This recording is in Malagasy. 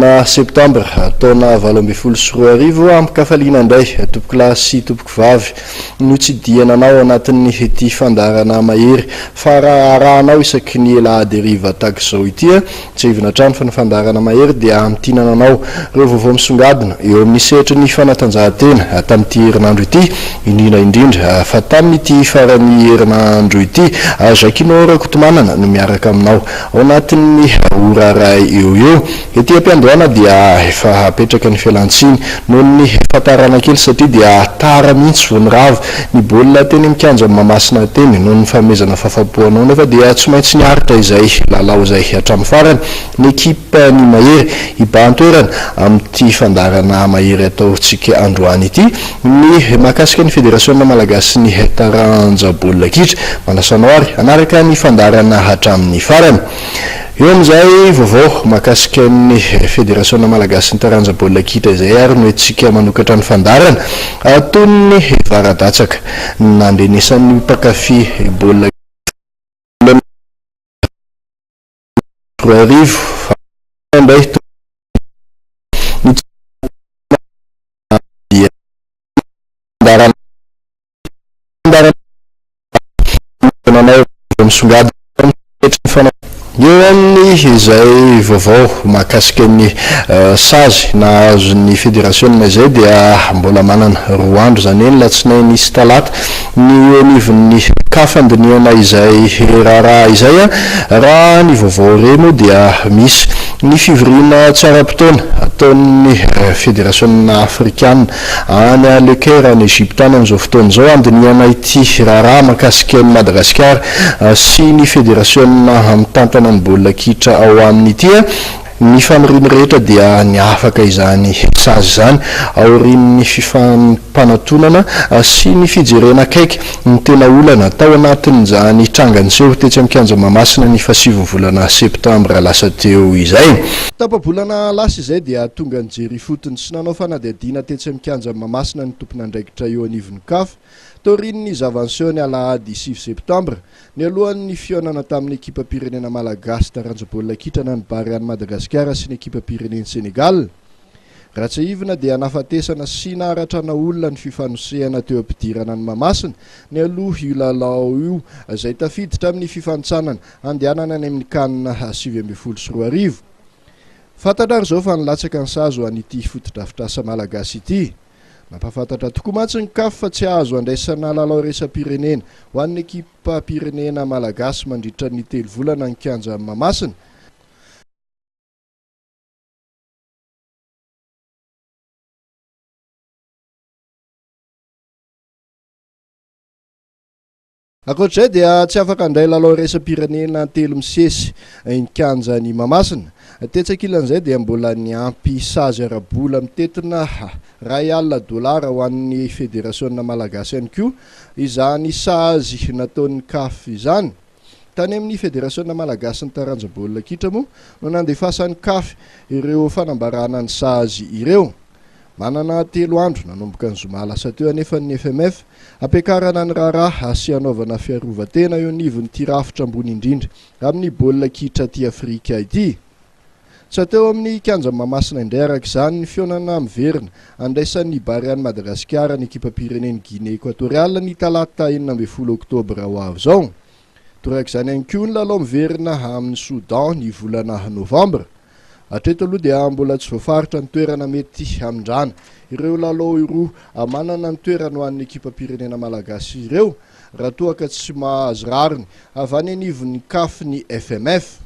Septambra, taona 2018, Amin-kafaliana indray, tompokolahy sy tompokovavy, notsidihana anao anatin'ny ity fandaharana mahery fa arahanao isaky ny alahady hariva tahaka izao ity. Tsiahivina hatrany fa ny fandaharana mahery dia hamintinana anao ireo vaovao misongadina eo amin'ny sehatry ny fanatanjahantena tamin'ity herinandro ity, indrindra indrindra fa tamin'ity faran'ny herinandro ity. Jacquinot Rakotomanana no miaraka aminao ao anatin'ny ora iray eo ho eo. Ety am-piandohana dia efa apetraka ny fialantsiny noho ny fahatarana kely satria dia tara mihitsy vao nirava ny baolina teny amin'ny kianjan'i Mahamasina teny. Noho ny fanomezana fahafapo anao nefa dia tsy maintsy niaritra izay lalao izay hatramin'ny farany ny ekipan'i Mahery. Hibahan-toerana amin'ity fandaharana Mahery ataontsika androany ity ny mahakasika ny Federasiona malagasin'ny taranja baolina kitra. Manasa anao ary hanaraka ny fandaharana hatramin'ny farany. Eo amin'izay vaovao mahakasika ny Federasiona malagasin'ny taranja baolina kitra izay ary no entintsika manokatra ny fandaharana. Toy ny vara-datsaka nandrenesan'ny mpankafy baolina 2000 indray ny dia fandaharana nanao misongadina eo amin'ny izay vaovao mahakasika ny sazy nahazo ny federasiona izay dia mbola manana 2 andro, izany hoe ny alatsinainy sy talata, ny eo anivon'ny CAF handinihana izay raharaha izay. Raha ny vaovao re moa dia misy ny fivoriana tsy ara-potoana ataon'ny federasiona afrikana Any Le Caire any Egypte any amin'izao fotoana izao handinihana ity raharaha mahakasika an'i Madagasikara sy ny federasiona mitantana ny baolina kitra ao aminy ity. Ny faniriany rehetra dia ny hahafaka izany sazy izany aorian'ny fifampanantonana sy ny fijerena akaiky ny tena olana tao anatin'izany tranga niseho tetsy amin'ny kianja Mahamasina ny fahasivin'ny volana septambra lasa teo izay. Tapa-bolana lasa izay dia tonga nijery ifotony sy nanao fanadihadiana tetsy amin'ny kianjan'i Mahamasina ny tompon'andraikitra eo anivon'ny Caf, taorian'ny zava-niseho ny alahady 9 septambra, nialohan'ny fihaonana tamin'ny ekipam-pirenena malagasy taranja baolina kitra na ny Barea an'i Madagasikara sy ny ekipam-pirenen'i Sénégal. Raha tsiahivina dia nahafatesana sy naharatrana olona ny fifanosehana teo am-pidirana an'i Mahamasina nialoha io lalao io, izay tafiditra amin'ny fifanintsanana handehanana any amin'ny Can 2019. Fantatra ary izao fa nilatsaka ny sazy ho an'ity fotodrafitrasa malagasy ity. Nampahafantatra tokoa mantsy ny Caf fa tsy azo andraisana lalao iraisam-pirenena ho an'ny ekipam-pirenena malagasy mandritra ny telo volana ny kianjan'i Mahamasina. Ankoatra izay dia tsy afaka handray lalao iraisam-pirenena telo misesy ny kianjan'i Mahamasina. Tetsy ankilan'izay dia mbola niampy sazy ara-bola mitentina 100 dolara ho an'ny federasiona malagasy ihany koa izany sazy nataon'ny Caf izany. Tany amin'ny federasiona malagasin'ny taranja baolina kitra moa no nandefasan'ny Caf ireo fanambarana ny sazy ireo. Manana telo andro nanomboka ny zoma lasa teo anefa ny FMF hampiakarana ny raharaha sy hanaovana fiarovan-tena eo anivon'ity rafitra ambony indrindra amin'ny baolina kitra aty Afrika ity. Tsy hateo amin'ny kianjan'i Mahamasina indray araka izany ny fihaonana miverina handraisan'ny Barean'i Madagasikara ny ekipam-pirenen'i Guinée Equatoriale ny talata 16 oktobra ho avy izao. Torak'izany ihany koa ny lalao miverina amin'i Soudan ny volana novambra. Hatreto aloha dia mbola tsy voafaritra ny toerana mety hamindrana ireo lalao roa manana ny toerany ho an'ny ekipam-pirenena malagasy ireo raha toa ka tsy mahazo rariny avy any anivon'ny Caf ny FMF.